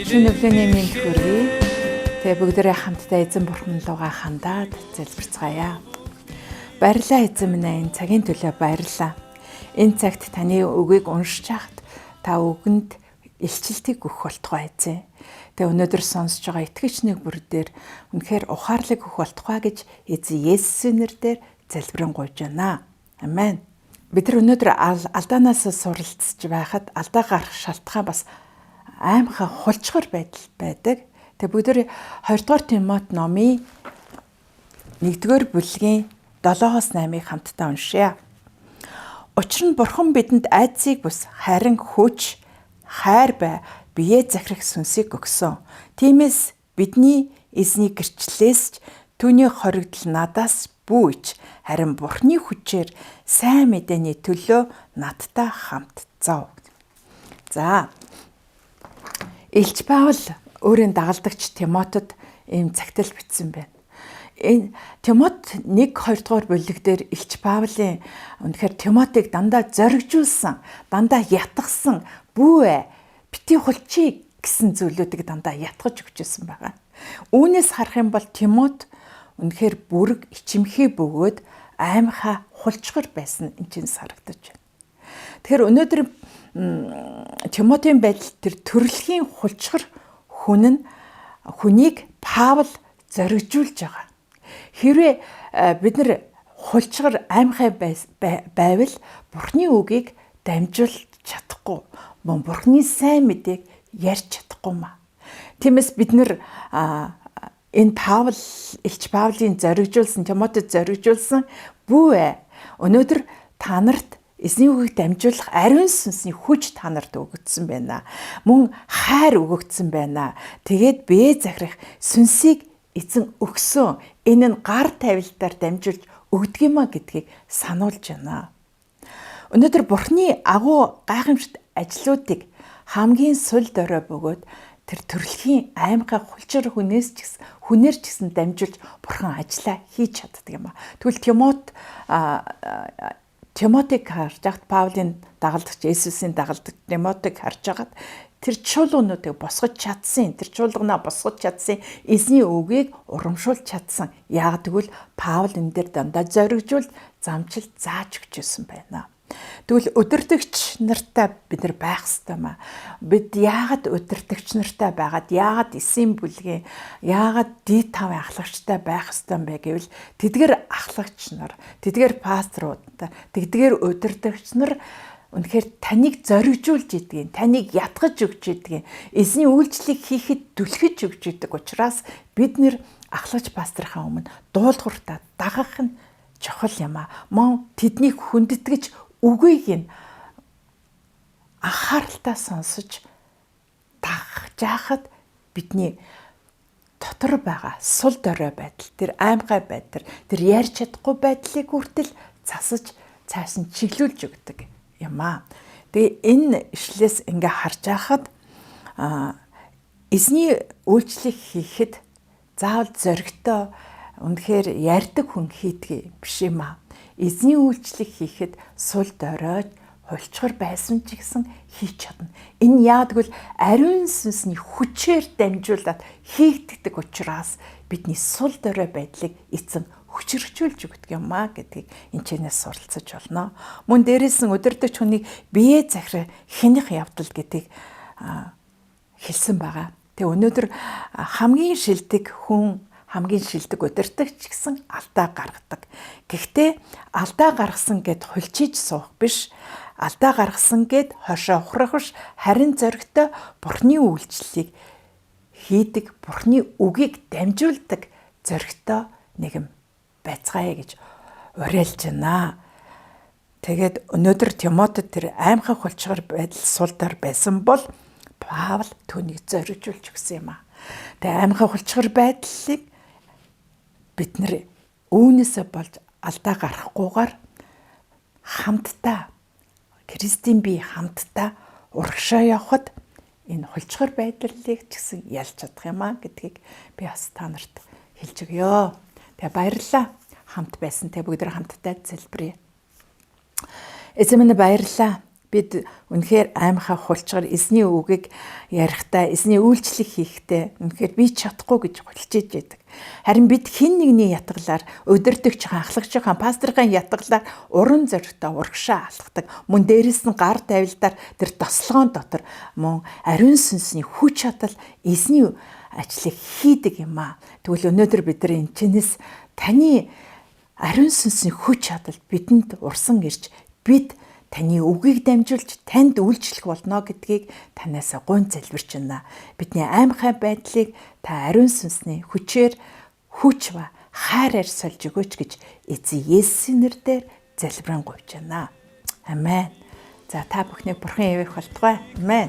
Шинэ өглөөний мэнд хүргэе. Тэгээ бүгдээрээ хамтдаа эзэн бурхан руугаа хандаад залбирцгаая. Баярлалаа, эзэн минь ээ, энэ цагийн төлөө баярлалаа. Энэ цагт таны үгийг уншиж хахад та үгэнд илчилтийг өгөх болтугай, эзэн. Тэгээ өнөөдөр сонсож байгаа итгэгч нэг бүр дээр үнэхээр ухаарлыг өгөх болтугай гэж эзэн Есүсийн нэрээр залбирэн гуйж байна. Амен. Бид нар өнөөдөр алдаанаас суралцж байхад алдаа гарах шалтгаан бас аймхай хулчгар байдал байдаг. Тэгээ бүгд 2 дугаар Тимот номын 1-р бүлгийн 7-оос 8-ыг хамтдаа уншъя. Учир нь Бурхан бидэнд айдсыг бус, харин хүч, хайр ба бие захирах сүнсийг өгсөн. Тиймээс бидний эзний гэрчлэлээс ч түүний хоригдол надаас бүү ич, харин Бурханы хүчээр сайн мэдээний төлөө надтай хамт зов. За, Элч Паул өөрийн дагалдагч Тимотед ийм цагтал бичсэн байна. Энэ Тимот 1 2 дугаар бүлэг дээр Элч Паулийн үнэхээр Тимотиг дандаа зоригжуулсан, дандаа ятгсан, бүү бити хулчий гэсэн зүйлүүдийг дандаа ятгаж өгч ирсэн байгаа. Үүнээс харах юм бол Тимот үнэхээр бүрэг ичимхий бөгөөд аймхаа хулчгар байсан энэ чинь харагдаж байна. Тэгэхээр өнөөдөр Тимотийн байдал, тэр төрөлхийн хулчгар хүн нь хүнийг Паул зоригжуулж байгаа. Хэрвээ бид нар хулчгар аймхай байвал Бурхны үгийг дамжуулж чадахгүй, мөн Бурхны сайн мэдээг ярьж чадахгүй маа. Тиймээс бид нар энэ Паул, Элч Паулийн зоригжуулсан, Тимотед зоригжуулсан бүү өнөөдөр та нарт эзний үгийг дамжуулах ариун сүнсний хүч та нарт өгөгдсөн байна. Мөн хайр өгөгдсөн байна. Тэгээд бие захирах сүнсийг эзэн өгсөн. Энэ нь гар тавилтаар дамжуулж өгдөг юм а гэдгийг сануулж байна. Өнөөдөр Бурхны агуу гайхамшигт ажлуудыг хамгийн сул дорой бөгөөд тэр төрөлхийн аймхай хулчир хүнээс ч гэсэн хүнээр ч гэсэн дамжуулж Бурхан ажлаа хийж чаддаг юм а. Тэгвэл Тимотиг харж байхад, Паулийн дагалдагч, Есүсийн дагалдагч Тимотиг харж байгаад тэр чуулгануудыг босгож чадсан, тэр чуулганаа босгож чадсан, эзний үгийг урамшуулж чадсан. Яг тэгвэл Паул энэ дээр дандаа зоригжуул, замчил зааж өгч ирсэн байна. Тэгвэл удирдагч нартай бид нар байх ёстой маа. Бид яагаад удирдагч нартай байгаад, яагаад эсийн бүлгийн, яагаад D5 ахлагчтай байх ёстой юм бэ гэвэл тэдгээр ахлагч нар, тэдгээр пасторууд, тэдгээр удирдагч нар үнэхээр таныг зоригжуулж идэгин, таныг ятгаж өгч идэгин, эзний үйлчлэлийг хийхэд түлхэж өгч идэг учраас бид нэр ахлагч пасторынхаа өмнө дуулууртаа дагах нь чухал юм а. Мөн тэднийг хүндэтгэж, үгийг нь анхааралтай сонсож дагах жаахад бидний дотор байгаа сул дорой байдал, тэр аймгай байдал, тэр ярьж чадахгүй байдлыг хүртэл засаж, цааш нь чиглүүлж өгдөг юм аа. Тэгээ энэ ишлээс ингээ харж байхад эзний үйлчлэг хийхэд заавал зоригтой, үнэхээр ярьдаг хүн хийдэг биш юм аа. Эзний үйлчлэг хийхэд сул дорой, хулчгар байсан ч гэсэн хийж чадна. Энэ яадгүй ариун сүнсний хүчээр дамжуулаад хийгддэг учраас бидний сул дорой байдлыг эзэн хүчрхжүүлж өгдөг юм а гэдгийг энэ чэнэс суралцаж болно. Мөн дээрээс нь өдөртөч хүнийг бие захирах хянах явдал гэдгийг хэлсэн байгаа. Тэгээ өнөөдөр хамгийн шилдэг хүн, хамгийн шилдэг удирдагч гэсэн алдаа гаргадаг. Гэхдээ алдаа гаргасан гэд хулчиж суух биш, алдаа гаргасан гэд хошоо ухрах биш, харин зоригтой Бурхны үйлчлэлийг хийдэг, Бурхны үгийг дамжуулдаг зоригтой нэгэн байцгаая гэж уриалж байна. Тэгээд өнөөдөр Тимотед тэр аймхай хулчгар байдал сулдар байсан бол Паул түүнийг зоригжуулж өгсөн юм а. Тэгээ аймхай хулчгар байдлыг бид нэр үүнээсээ болж алдаа гарахгүйгээр хамтдаа Христийн бие хамтдаа урагшаа явхад энэ хулчгар байдлыг ч гэсэн ялж чадах юм а гэдгийг би бас та нарт хэлж өгье. Тэгээ баярлалаа. Хамт байсан те бүгд хамтдаа залбирая. Эзэн минь, баярлалаа. Бид үнэхээр аймхаа хулчгар эзний үгийг ярихдаа, эзний үйлчлэг хийхдээ үнэхээр би чадахгүй гэж хулчиж яадаг. Харин бид хэн нэгний ятгалаар удирдагч ахлагчийн пасторын ятгалаар уран зоригтой урагшаа алхдаг. Мөн дээрэс нь гар тавилдаар тэр тослогоон дотор мөн ариун сүнсний хүч чадал эзний ажлыг хийдэг юм аа. Тэгвэл өнөөдөр бид нар энэ чинээс таны ариун сүнсний хүч чадал бидэнд урсан ирж бид таны үгийг дамжуулж танд үйлчлэх болно гэдгийг танаас гуйн залбирч байна. Бидний аймхай байдлыг та ариун сүнсний хүчээр хүч ба хайраар сольж өгөөч гэж эзэн Есүсийн нэрээр залбирэн гуйж байна. Амен. За та бүхнийг Бурхан ивээх болтугай. Амен.